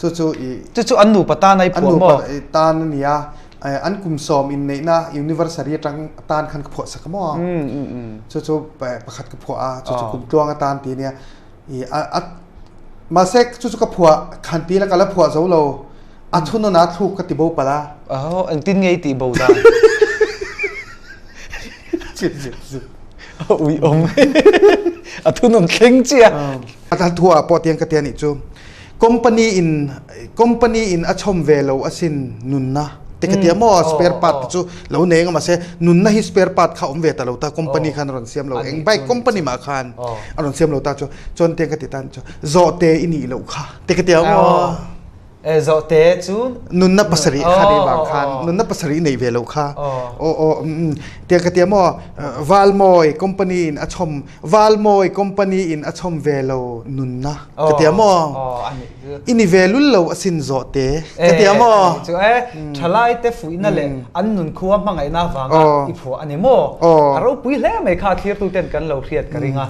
Chu chu i. Chu chu an nupa tan a i phuah maw? An nupa tan a nia. An kum sawm inneihna anniversary atang tan khan ka phuah sak a maw? Chu chu pakhat ka phuah a, chu chu kum tluang atan ti a nia. I a a mahse chu chu ka phuah khan ti la ka la phuah zo lo. A thunawn a thluk ka ti bo palh a. Aw, engtin nge i tih bo dan? A ui awm. A thunawn thleng chiah. A thu ah pawh tiang ka ti a nih chu. Company in company in a chhawm ve lo asin nunna te ka ti a maw spare part te chu lo nei anga mahse nunna hi spare part kha awm ve ta lo ta company khan a rawn siam lo eng bike company mah khan a rawn siam lo ta chu chuan tiang ka ti tan chu zawhte i nih loh kha te ka ti a maw. Zawhte chu nunna pasarih kha nih vang khan nunna pasarih nei ve lo kha aw aw tiang ka tia maw Valmawi company in a chhawm Valmawi company in a chhawm ve lo nunna ka tia maw i ni ve lul lo asin zawhte ka tia maw chu e thalai te fuihna leh an nun khua hmangaihna vanga i phuah ani maw a ropui hle mai kha thlirtu ten kan lo hriat ka ring a.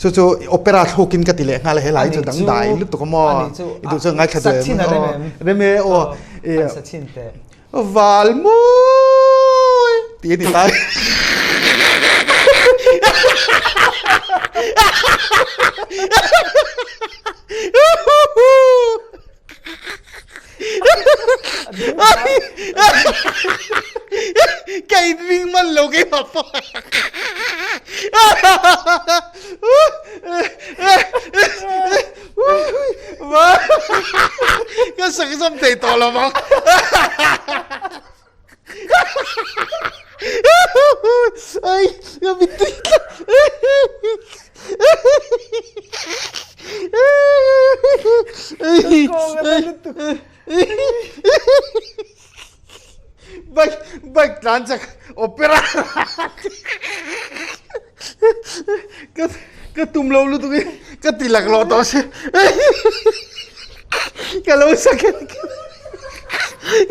Chu chu opera thlukin ka ti leh nghal a helai chu dangdai lutuk a maw i duh chuan ngaithla duh em aw rem e aw val mawi tih a ni ta Ka inring man lo keimah pawh. Ka sak zawm thei tawh lo vang. Ai, ka mittui tla. Bike, bike tlan chak opera. Ka ka tum lo lutuk i ka ti lak lo tawh si. Ka lo sa kher kher.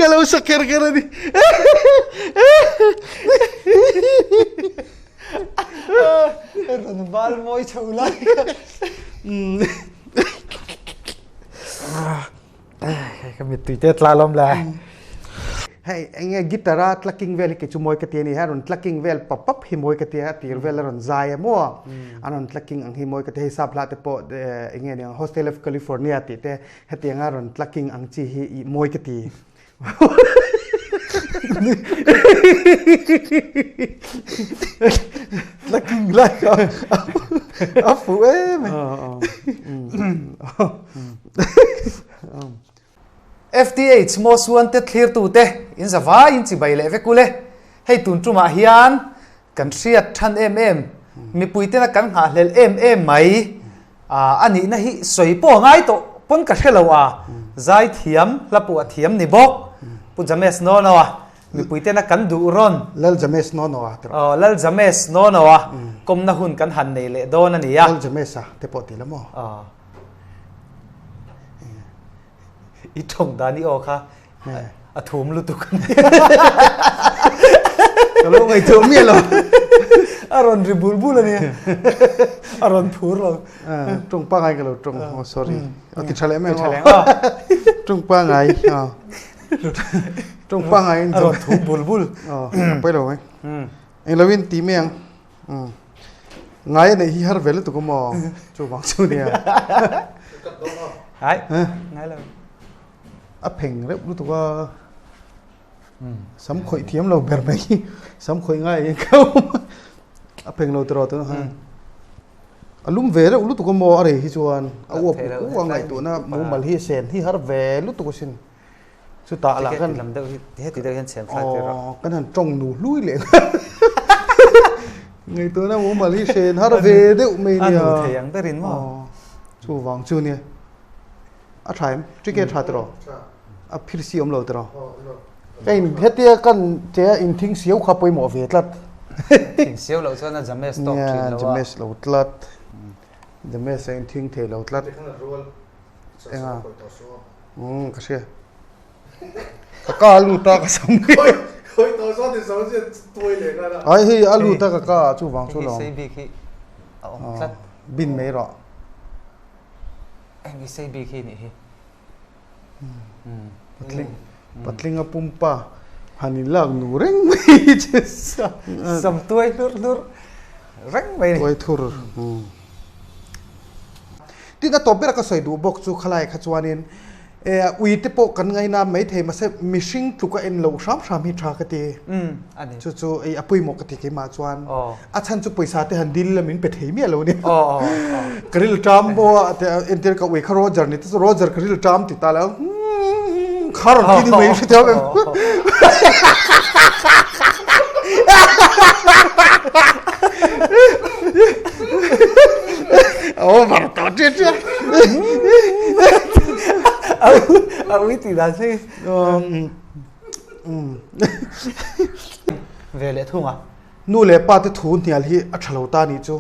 Ka lo sa kher kher a ni. Rawn val mawi chho lai. Ka mittui te tla lawm le. Hei enge guitar a tlaking vel hi kei chu mawi ka ti a ni a rawn tlaking vel pap pap hi mawi ka ti a tir vel a rawn zai a maw a rawn tlaking ang hi mawi ka ti hei sap hla te pawh enge ni ang Hostel of California tih te hetiang a rawn tlaking ang chi hi ih mawi ka ti. Tlaking lai kha a fuh em e. FTH maw suan te thlirtute in za vaiin chibai leh vek ule. Hei tun tumah hian kan hriat than em em, mipuitena kan nghahhlelh em em mai a nihna hi sawi pawh a ngai tawh pawn ka hre lo a, zai thiam, hla pawh a thiam ni bawk. Pu James Nono a mipuitena kan duh rawn. Lal James Nono a tiraw? Aw, Lal James Nono a kawmna hun kan han nei leh dawn a ni a. Lal James a te pawh ti la maw? Aw. I tawng dan i aw kha a thum lutuk a ni. Ka lo ngaihtuah miah lo. A rawn ri bul bul a ni. A rawn phur lo. Tawng pangai ka lo tawng. Oh sorry. A ti tha leh mai. Ti tha leh. Tawng pangai. Tawng pangai. A rawn thum bul bul. A pawi lo mai. Eng lo in ti mai ang. Ngai a neih hi har ve lutuk a maw? Chuvang chu nia. Ai, ngai lo. A pheng reuh lutuk a. Sam khawih thiam lo ber mai. Sam khawih ngai in ka awm. A pheng lo tiraw tuna khan. A lum ve reuh lutuk a maw a rei hi chuan a uap uap a ngaihtuahna mumal hi a sen hi har ve lutuk asin. Chutah lah kan lam deuh hi heti deuh hian chhian thlai tir a. Kan han tawng nu hlui leh ngaihtuahna mumal hi hren har ve deuh mai nia. A nu thei ang berin maw. Chuvang chu nia. A tha em? Ticket tha tiraw? A phir si awm lo tiraw? Ka in hetia kan che a inthing siau kha pawimawh ve tlat. Thing siau loh chuan a james tawk thin lo a. James lo tlat. James a inthing thei lo tlat. Enga? Umm ka hria. Ka ka a lut a ka sam hi. Khawi tawh sawn i sam chu tuai leh nghal a. Ai hei a lut a ka ka ah chuvang chu lo. Hei sei bik hi a awm tlat. Bin mai rawh. Eng i sei bik hi nih hi. Patling patlinga pumpa han in lak nu reng mai chu sam tuai hlurh hlurh reng mai ni. Tuai thur. Tin a tawp ber a ka sawi duh bawk chu khalai kha chuanin ui te pawh kan ngaina maithei mahse mihring tluk a en loh hram hram hi tha ka ti. Chu chu ei a pawimawh ka ti keimah chuan a chhan chu pawisa te han dil la min pe thei miah lo nia. Ka ril ṭam maw a entir ka ui kha Roger ni te chu Roger ka ril ṭam ti ta la kha rawn ti ni mai hre thiam em. Over tawh ṭiah ṭiah. A ui tih dan hi. Ve leh thung a. Nu leh pa te thu hnial hi a tha lo ta nih chu.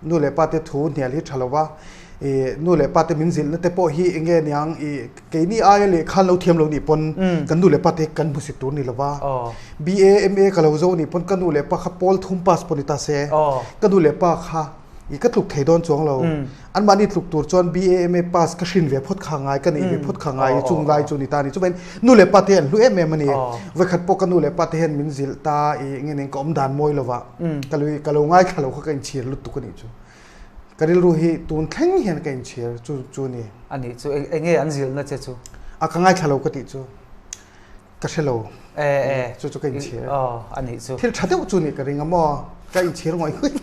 Nu leh pa te thu hnial hi tha lo va, i nu leh pa te min zilhna te pawh hi enge niang i keini aia lehkha lo thiam lo nih pawn kan nu leh pa te kan hmusit tur ni lo va. BA, MA ka lo zo nih pawn ka nu leh pa kha pawl thum pass pawh ni ta se, ka nu leh pa kha I ka tluk thei dawn chuang lo. Anmahni tluk tur chuan BAMA pass ka hrin ve phawt kha ngai, ka neih ve phawt kha ngai i chung lai chu ni ta a ni. Chuvain nu leh pa te an hlu em em a ni. Vawikhat pawh ka nu leh pa te hian min zilh ta i nge nen ka awm dan mawi lo va, ka lo ka lo ngaithla lo kha ka inchhir lutuk a nih chu. Ka rilru hi tun thleng hian ka inchhir chu chu a ni. A nih chu, eng nge an zilhna che chu? A ka ngaithla lo ka tih chu. Ka hre lo. Chu chu ka inchhir. Aw, a nih chu. Thil tha deuh chu nih ka ring a maw? Ka inchhir ngawih ngawih.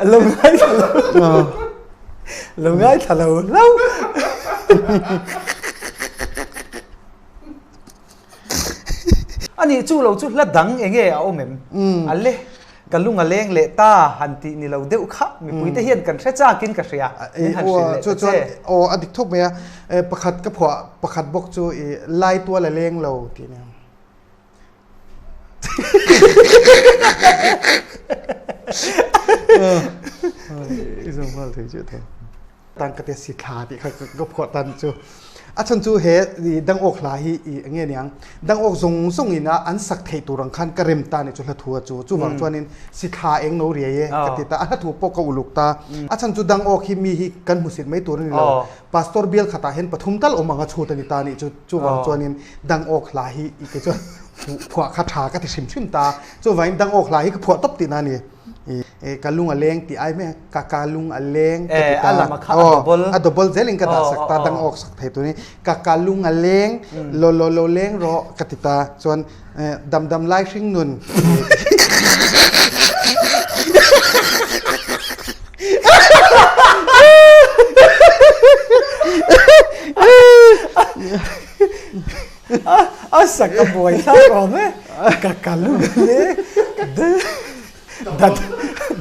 Lo ngaithla lo. Lo ngaithla lo hlauh. A nih chu lo chu hla dang eng nge a awm em? A le, ka lung a leng leh ta han tih ni lo deuh kha mipuite hian kan hre chakin ka hria, min han hrilh leh ta che. Aw, a dik thawk mai a, pakhat ka phuah pakhat bawk chu i lai tual a leng lo tih nia. I zawng nghal thei chiah tho. Tang ka te si thla tih kha ka phuah tan chu. A chhan chu he dang awk hla hi i enge niang dang awk zawng zawng ina an sak theih tur ang khan ka rem ta ni chu hla thu a chu chuvang chuanin si thla eng no riai e ka ti ta a hla thu pawh ka uluk ta a chhan chu dang awk hi mi hi kan hmusit mai tur a ni lo pastor bial khatah hian pathum tal awm ang a chhut a ni ta nih chu chuvang chuanin dang awk hla hi i kei chuan phuah kha tha ka ti hrim hrim ta chuvangin dang awk hla hi ka phuah tawp tihna a ni. Ka lung a leng tih ai mai ka ka lung a leng ka ti ta. A lam a kha a double. A double zelin ka dah sak ta dang awk sak thei turin ka ka lung a leng lo lo lo leng rawh ka ti ta chuan dam dam lai hring nun. A sak a buai thlak awm e ka ka lung a leng.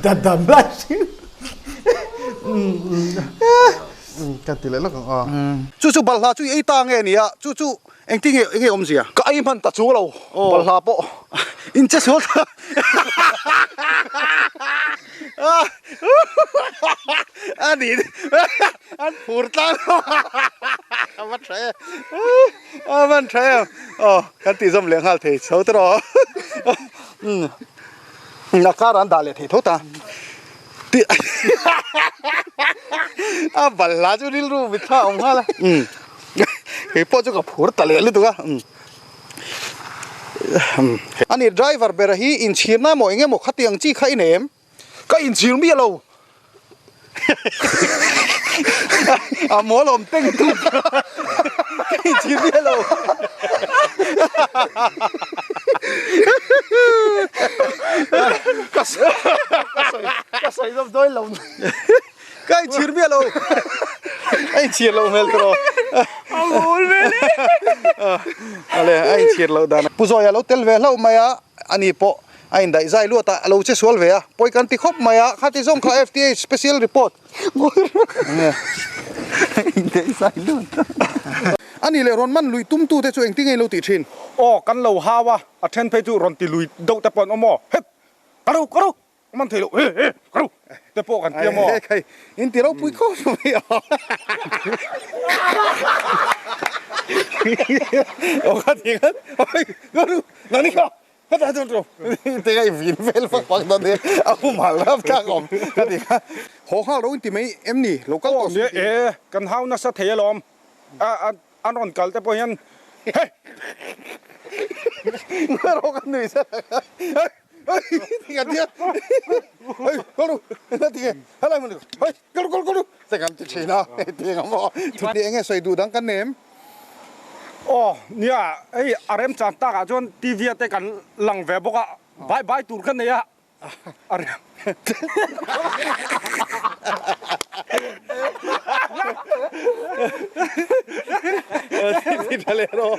Da dam lai hrim. Kan ti leh lawk ang aw. Chu chu balhla chu i ei ta nge nia chu chu engtin nge enge awmzia? Ka ei hman ta chu lo balhla pawh. In che sual ta. A ni an phur tlang lo a va tha em a van tha em aw kan tih zawm leh nghal thei chho te rawh. A car an dah leh thei tho ta. A balhla chu rilru mit kha a awm nghal a. Kei pawh chu ka phur ta leh lutuk a. Ani driver ber hi inchhirna emaw eng emaw khatiang chi kha i nei em? Ka inchhir miah lo. A mawl awm teng tung ka inchhir miah lo. Ka ka sawi zawm dawi lo. Ka inchhir miah lo. A inchhir loh hmel tawh. A mawl vel e. Ale a inchhir loh dan. Pu Zawia lo tel ve hlauh mai a, ani pawh A indaih zai luat a, a lo che sual ve a, pawi kan ti khawp mai a, khati zawng kha FDA special report. Indaih zai luat a. A nih leh rawn man lui tum tu te chu engtin nge in lo tih thin? Aw, kan lo hau a, a then phei chu rawn ti lui deuh te pawh an awm aw, het, ka ro, ka ro, ka man thei lo, he, he, ka ro te pawh kan ti a maw? He khai, in ti ropui khawp mai a. Aw, kha ti khan, oi, ka ro. Nang ni kha ka ta chu te ka i vin vel vak vak dawn nia a humhal rap thlak awm ka ti kha. Haw nghal ro in ti mai em ni lo kal tawh suh ti. E kan hau nasa thei alawm a an rawn kal te pawh hian hei Ngawi rawh ka nui zet a kha hei hei ti ka tia hei kal ru eng ti nge helai hmun hei kal ru kal ru kal ru te kan ti thin a hei ti eng maw ni eng nge sawi duh dang kan nei em? Aw nia hei a remchan takah chuan TV a te kan lang ve bawk a bye bye tur ka nei a a rem Ti tha leh rawh.